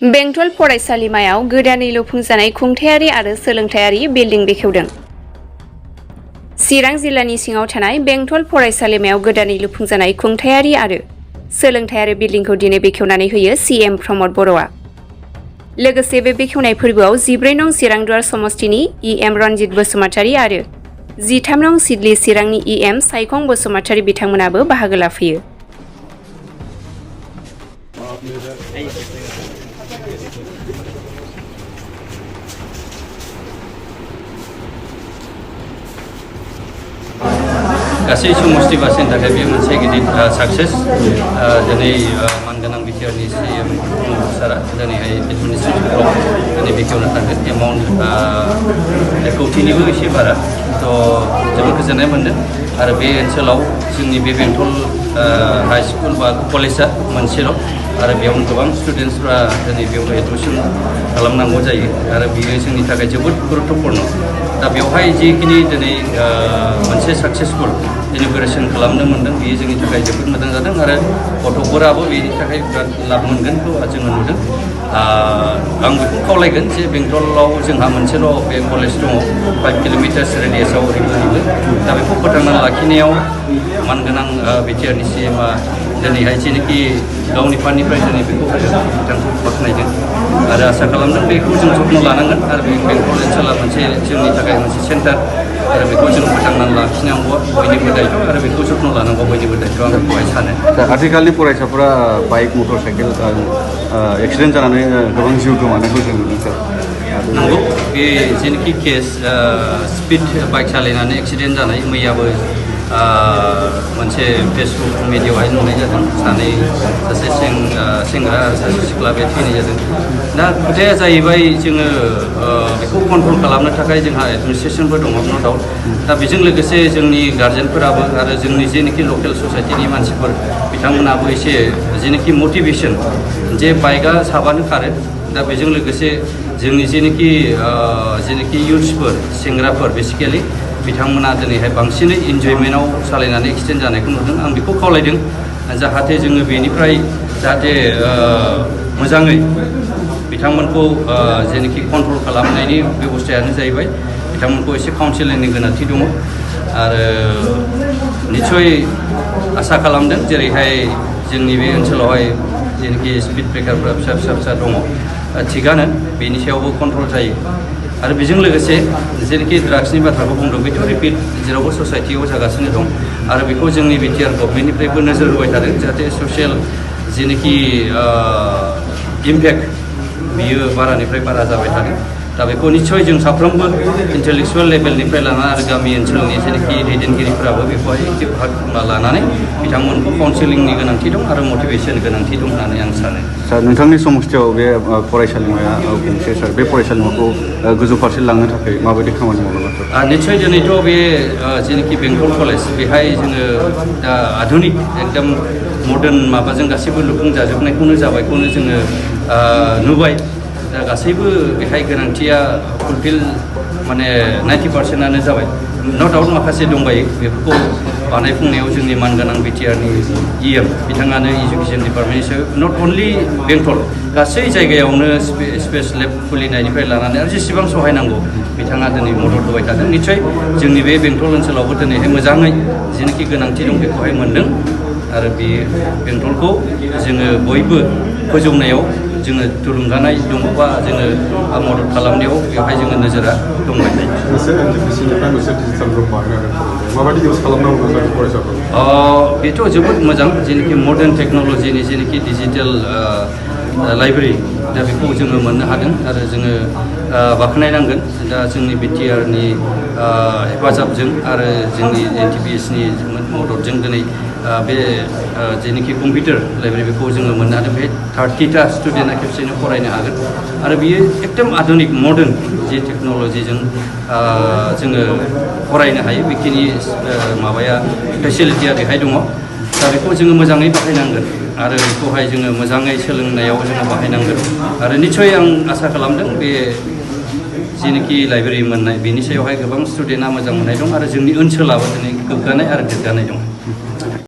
बेंटल फरायसालिमायाव गोदानै लुफुंजानाय खुंथायारि आरो सोलोंथायारि बिल्डिं बेखेवदों। चिरां जिल्लानि सिङाव थानाय बेंटल फरायसालिमायाव गोदानै लुफुंजानाय खुंथायारि आरो सोलोंथायारि बिल्डिंखौ दिनै बेखेवनानै होयो सीएम प्रमद बर'आ। लोगोसे बे बेखेवनाय फोरबोआव 14 नं चिरांदुवार समस्तिनि इएम रनजित बसुमतारी आरो 13 नं सिडली चिरांनि इएम सायखं बसुमतारी बिथांमोनाबो बाहागो लाफैयो। गासै समस्तिबासिनि थाखाय बे मोनसे गिदिर साक्सेस। दिनै मानगोनां बिटिआरनि सीएम सारा दिनैहाय एडमिनिस्ट्रेटिभफ्राव दिनै बेखेवनो थांगोन। एमाउन्ट 1 कौटिनिबो एसे बारा, जोबोद गोजोननाय मोन्दों। आरो बे ओनसोलाव जोंनि बे बेंटल हाई स्कुल बा कलेजा मोनसेल' आरो बेयावनो गोबां स्टुडेन्टसफ्रा दिनै बेयाव एडमिसन खालामनांगौ जायो आरो बेयो जोंनि थाखाय जोबोद गुरुत्वपूर्ण। दा बेवहाय जिखिनि दिनै मोनसे साक्सेसफुल इन'ग्रेसन खालामनो मोन्दों बेयो जोंनि थाखाय जोबोद मोजां जादों आरो गथ'फोराबो बेनि थाखाय बिराद लाब मोनगोनखौ जोङो नुदों। आं बेखौ खावलायगोन जे बेंटलाव जोंहा मोनसेल' बे कलेज दङ 5 किल'मिटार्स रेडियासआव ओरैबो। दा बेखौ फोथांना लाखिनायाव मानगोनां बिटिआरनि सीएमआ दिनैहाय जेनोखि गावनि फान्डनिफ्राय दिनै बेखौ बिथांखौ बाख्नायदों आरो आसा खालामदों बेखौ जों जत्न लानांगोन आरो बे बेंटल ओनसोला मोनसे जोंनि थाखाय मोनसे सेन्टार आरो बेखौ जों फोथांनानै लाखिनांगौआ बयनिबो दायथ' आरो बेखौ जत्न लानांगौ बयनिबो दायथ' आं बेखौहाय सानो। आथिखालनि फरायसाफोरा बाइक मटर साइकेल एक्सिडेन्ट जानानै गोबां जिउ गोमानायखौ जों नुदों सार। नंगौ, बे जेनोखि केस स्पिड बाइक सालायनानै एक्सिडेन्ट जानाय मैयाबो मोनसे फेसबुक मिडियाआवहाय नुनाय जादों। सासे सेंग्रा आरो सासे सिख्ला बे थैनाय जादों। दा खोथाया जाहैबाय जोङो बेखौ कन्ट्रल खालामनो थाखाय जोंहा एडमिनिस्ट्रेसनबो दङ न' डाउट। दा बेजों लोगोसे जोंनि गार्जेनफोराबो आरो जोंनि जेनोखि लकेल ससाइटिनि मानसिफोर बिथांमोनाबो एसे जेनोखि मटिभेसन जे बाइकआ साबानो खारो। दा बेजों लोगोसे जोंनि जेनोखि इयुथ्सफोर सेंग्राफोर बेसिकेलि बिथांमोना दिनैहाय बांसिनै इन्जयमेन्टआव सालायनानै एक्सिडेन्ट जानायखौ नुदों। आं बेखौ खावलायदों जाहाथे जोङो बेनिफ्राय जाहाथे मोजाङै बिथांमोनखौ जेनोखि कन्ट्रल खालामनायनि बेबस्थायानो जाहैबाय बिथांमोनखौ एसे काउन्सिलिंनि गोनांथि दङ आरो निस्सय आसा खालामदों जेरैहाय जोंनि बे ओनसोलावहाय जेनोखि स्पिड ब्रेकारफ्रा फिसा दङ थिगानो बेनि सायावबो कन्ट्रल जायो। आरो बेजों लोगोसे जेनोखि ड्राग्सनि बाथ्राखौ बुंदों बेथ' रिपिट जेरावबो ससाइटियाव जागासिनो दं आरो बेखौ जोंनि बिटिआर गभर्नमेन्टनिफ्रायबो नोजोर होबाय थादों जाहाथे ससियेल जेनोखि इम्पेक्ट बियो बारानिफ्राय बारा जाबाय थादों। दा बेखौ निस्सय जों साफ्रोमबो इन्टेलेक्सुयेल लेभेलनिफ्राय लानानै आरो गामि ओनसोलनि जेनोखि दैदेनगिरिफोराबो बेखौहाय भाग लानानै बिथांमोनखौ काउन्सिलिंनि गोनांथि दं आरो मटिभेसन गोनांथि दं होननानै आं सानो। सार, नोंथांनि समस्थियाव बे फरायसालिमाया गंसे सार, बे फरायसालिमाखौ गोजौ फारसे लांनो थाखाय माबायदि खामानि मावनांगौ सार? निस्सय दिनैथ' बे जेनोखि बेंटल कलेज बेहाय जोङो दा आधुनिक एकदम मडार्न माबाजों गासैबो लुफुंजाजोबनायखौनो जाबायखौनो जोङो नुबाय। दा गासैबो बेहाय गोनांथिया फुलफिल माने 90% जाबाय। न' डाउट माखासे दंबायो बेफोरखौ बानायफुंनायाव जोंनि मानगोनां बिटिआरनि इएम बिथाङानो इडुकेसन डिपार्टमेन्टनि सायाव नट अनलि बेंटल गासै जायगायावनो स्पेस लेब खुलिनायनिफ्राय लानानै आरो जेसेबां सहाय नांगौ बिथाङा दिनै मदद होबाय थादों। निस्सय जोंनि बे बेंटल ओनसोलावबो दिनैहाय मोजाङै जेनोखि गोनांथि दं बेखौहाय मोन्दों आरो बे बेंटलखौ जोङो बयबो फोजौनायाव जोङो थुलुंगानाय दङबा जोङो मदद खालामनायाव बेवहाय जोङो नोजोरा दंबाय थायो। बेथ' जोबोद मोजां जेनोखि मडार्न टेक्न'लजिनि जेनोखि डिजिटेल लाइब्रेरि दा बेखौ जोङो मोननो हादों आरो जोङो बाख्नायनांगोन। दा जोंनि बिटिआरनि हेफाजाबजों आरो जोंनि एनटिपिएसनि मददजों दिनै बे जेनोखि कम्पिउटार लाइब्रेरि बेखौ जोङो मोननो हादों। बेहाय 30टा स्टुडेन्टआ खेबसेनो फरायनो हागोन आरो बियो एकदम आधुनिक मडार्न जे टेक्न'लजिजों जोङो फरायनो हायो बेखिनि माबाया फेसिलिटिया बेहाय दङ। दा बेखौ जोङो मोजाङै बाहायनांगोन आरो बेखौहाय जोङो मोजाङै सोलोंनायाव जोङो बाहायनांगोन आरो निस्सय आं आसा खालामदों बे जेनोखि लाइब्रेरि मोननाय बेनि सायावहाय गोबां स्टुडेन्टआ मोजां मोननाय दं आरो जोंनि ओनसोलाबो दिनै गोग्गानाय आरो देरगानाय दं।